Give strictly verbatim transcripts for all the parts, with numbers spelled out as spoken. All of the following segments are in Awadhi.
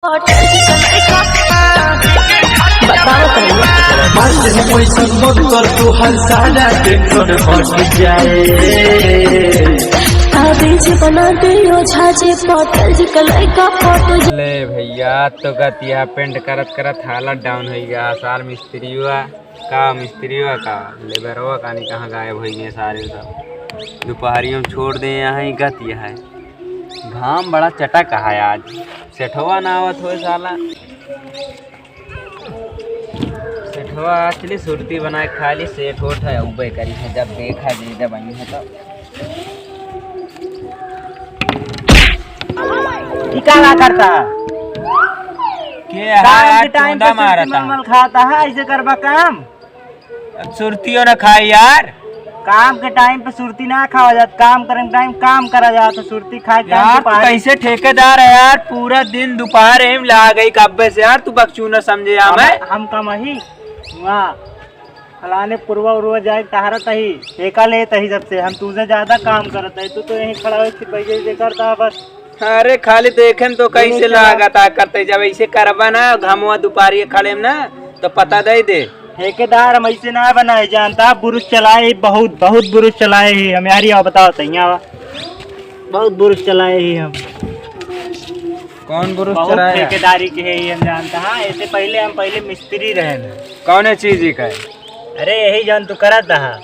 बताओ तो। बस पैसा मत कर, तू हर सारा टेंशन हट जाए। अभी जी बना दियो झाजी पटेल जी का लइका पट जा- ले भैया, तो गतिया पेंट करत करत हालत डाउन हो गया। सार मिस्त्रिया का, मिस्त्रिया का, लेबरवा का नहीं कहाँ गायब हो गए सारे सब। दोपहरियों में छोड़ दे यहाँ ही गतिया है। घाम बड़ा चटक है आज। सेठवा ना आवत होए साला। सेठवा actually सुरती बनाए खा ली, सेठ होठ है, उबे करी है, जब देखा जे जब आई है तो। ई का ना करता? के काम है के टाइम पे चूंदा सुरती मारता? मलमल खाता है, ऐसे करबा काम? अब सुरतियो ना खाई यार। काम के टाइम पे सुरती ना खावा जात, काम करे के टाइम काम करा जात, तो सुरती खाए के टाइम यार, तू दोपहर कैसे ठेकेदार है यार? पूरा दिन दोपहर एम ला गई कब्बे से यार, तू बकचूना समझे या हम, मैं? हम कम ही वहाँ फलाने पुरवा उरवा जाए टहरत ही, ठेका लेत ही सबसे, हम तुझे ज्यादा काम करत है, तू तो यहीं खड़ा हो सिपहिया देखत रहा बस। अरे खाली देखे में तो कैसे लागत आ करते, जब ऐसे करबा ना घमवा दुपारी खड़े में ना तो पता दे दे। ठेकेदार हम ऐसे ना बनाए जानता, बुरुस चलाए ही बहुत, बहुत बुरुस चलाए ही हम यार, ये बताओ तो यहाँ बहुत बुरुस चलाए ही हम। कौन बुरुस बहुत चलाए है? ठेकेदारी के है ये हम जानता। हाँ, ऐसे पहले हम पहले मिस्त्री रहे ना। कौन चीज का है? अरे यही जान तू करत रहा।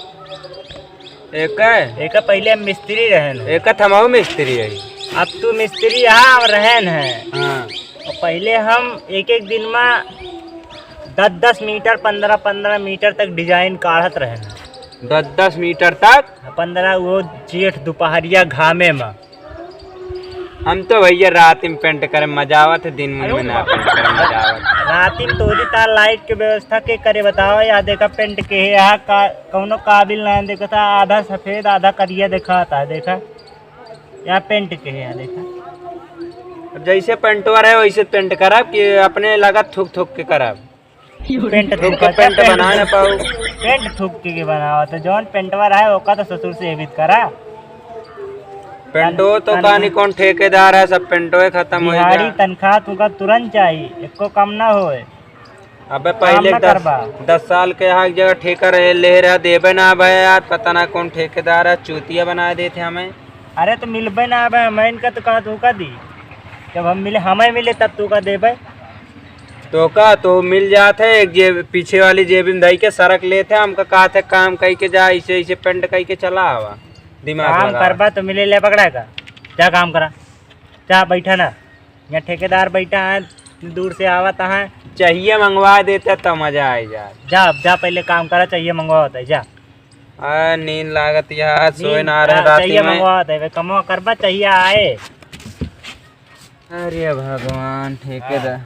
एक है? एक पहले हम मिस्त्री रहन है। एक थमाऊ मिस्त्री है। अब तू मिस्त्री यहाँ और रहन है। हाँ। और पहले हम एक एक दिन में दस दस मीटर, पन्द्रह पन्द्रह मीटर तक डिजाइन काढ़त रहन है। दस दस मीटर तक? पन्द्रह, वो जेठ दोपहरिया घामे में। हम तो भैया रात में पेंट करे मजा आवत है, दिन में ना पेंट करे मजा आवत है। रात में तोरी तार लाइट के व्यवस्था के करे बताओ, या देखा पेंट के है यहाँ का, कौनो काबिल ना है, देखा था आधा सफेद आधा करिया देखा था, देखा यहाँ पेंट के है यहाँ देखा। अब जैसे पेंटवा रहे वैसे पेंट करब कि अपने लागत थुक थुक के करब। पेंट थुक के पेंट बना ना पाऊ। पेंट थुक के, के बनावा तो जौन पेंटवा रहे ओका तो ससुर से एबित करा। पेंटो तो तन-, कहानी कौन ठेकेदार है, सब पेंटो ही खत्म हो गया। दिहाड़ी तनख्वाह तुका तुरंत चाहिए, एको कम ना होए। अबे काम पहले ना दस, करबा। दस साल के यहाँ एक जगह ठेका रहे, ले रहा, देबे ना भाई यार, पता ना कौन ठेकेदार है, चूतिया बना देते हमें। अरे तो मिलबे ना आबे, हमें इनका तो कहा तू का दी, जब हम मिले, हमें मिले तब तू का देबे। तो का तो मिल जात है, एक जेब पीछे वाली जेब में धई के सरक लेते हैं, हमका कहा थे काम कई के जा, ऐसे ऐसे पेंट कई के चला आवा, दिमाग काम लगा। करबा तो मिले ले पकड़ा का, जा काम करा, जा बैठा ना, यहाँ ठेकेदार बैठा है, दूर से आवत है। चाहिए मंगवा देते तो मजा आ जाए। जा, जा पहले काम करा, चाहिए मंगवा होता है, जा। आ, नींद लागत यार, सोए नींद, ना रहे हाँ, राती चाहिए में। मंगवा होता है, कमवा करबा चाहिए आए। अरे भगवान, ठेकेदार, हाँ।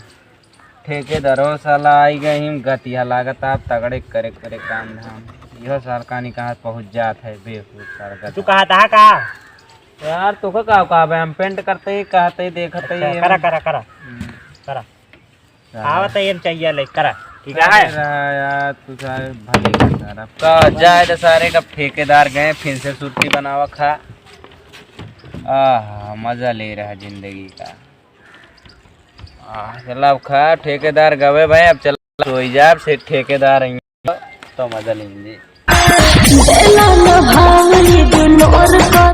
ठेकेदारो साला आई गए हिम गतिया लागत आप तगड़े करे करे काम धाम। इहो साल कानी कहाँ पहुँच जात है बेवकूफ साला गधा। तू कहा था का? यार तू का का कहबे, हम पेंट करते ही कहते ही देखते अच्छा, ही करा, हम करा, करा। हम्म। करा। साला। आवत है, ये चाहिए ले, करा। ठीक है? अरे रहा यार, तू सारे भले का सारा। का जाए तो सारे का ठेकेदार गए, फिर से सुरती बनावा खा। आहा, मजा ले रहा जिंदगी का। आ, चला अब खा, ठेकेदार गवे भाई, अब चला सोई जा, अब से ठेकेदार आई तो मजा लेंगे। देला न भावनी दुनोर का